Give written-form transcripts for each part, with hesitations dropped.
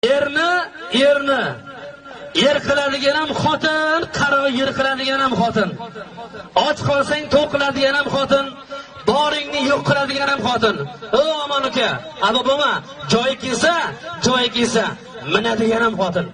Erni er qiladigan ham xotin, qaro yer qiladigan ham xotin. Och qolsang to'q qiladigan ham xotin, boringni yo'q qiladigan ham xotin. O Omon uka, abo bo'lma, joyi kelsa, joyi kelsa, minadigan ham xotin.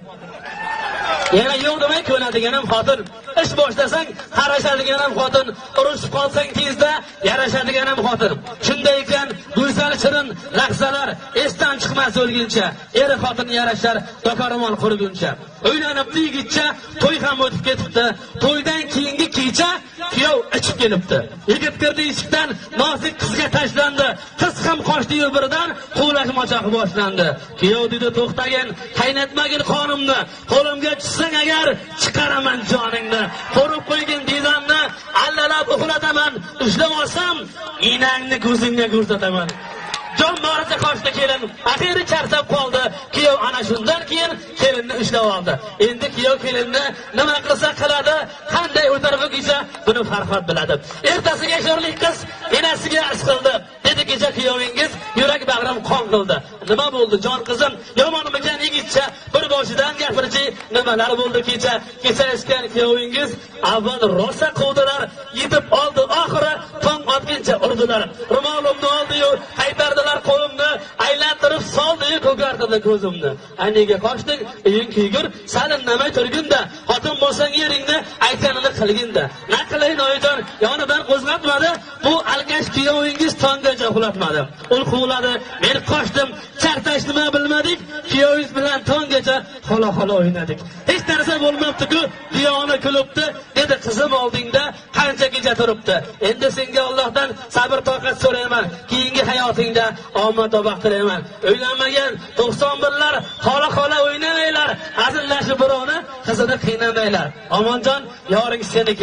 Yana yo'q demay ko'nadigan ham xotin. Ish boshlasang qarashadigan ham xotin, urushib qolsang tezda yarashadigan ham xotin. Shunday ekan, go'zal shirin lahzalar esdan chiqmas o'lguncha, er xotin yarashar dokormon qurguncha. Uylanibdi yigitcha, to'y ham o'tib ketibdi. To'ydan keyingi kecha kuyov ichib kelibdi. Yigit kirdi eshikdan, nozik qizga tashlandi. Qiz ham qochdi-yu birdan, quvlashmochoqi boshlandi. Kuyov dedi: "To'xtagin, qaynatmagin qonimni. Qo'limga tushsang agar chiqaraman joningni. Ko'rib qo'ygin diydamni, allalab uxlataman. Ushlab olsam, enangni ko'zingga ko'rsataman." Jon boricha qochdi kelin. Axiri charchab qoldi. Kuyov ana shundan keyin kelinni ushlab oldi. Endi kuyov kelinni nima qilsa qiladi, qanday o'tar bu kecha, buni Farhod biladi. Ertasiga sho'rlik qiz enasiga arz qildi. Dedi: "Kecha kuyovingiz yurak bag'rim qon qildi. Nima bo'ldi jon qizim? Yomonmikan yigitcha? Bir boshidan gapirchi, nimalar bo'ldi kecha? Kecha ichgan kuyovingiz avval rosa quvdilar, yetib oldi, oxiri tong otguncha urdilar. Ro'molimni oldi-yu, qaytardilar qo'limni, aylantirib soldi-yu, ko'kartirdi ko'zimni. A nega qochding? Uying kuygur, sal indamay turgin-da, xotin bo'lsang eringni aytganini qilgin-da. Na qilayin oyijon, yonidan qo'zg'atmadi, bu alkash kuyovingiz tonggacha uxlatmadi. Ul quvladi, men qochdim, charchash nima bilmadik, kuyovingiz bilan tonggacha xola-xola o'ynadik. Hech narsa bo'lmabdi-ku, diyona kulibdi, dedi qizim oldingda qancha kecha turibdi. Endi senga Allohdan sabr toqat so'rayman. Keyingi hayotingda omad va baxt tilayman. Uylanmagan 91lar xola-xola o'ynamanglar, hazillashib birovni qizini qiynamanglar. Omonjon, yoring seniki.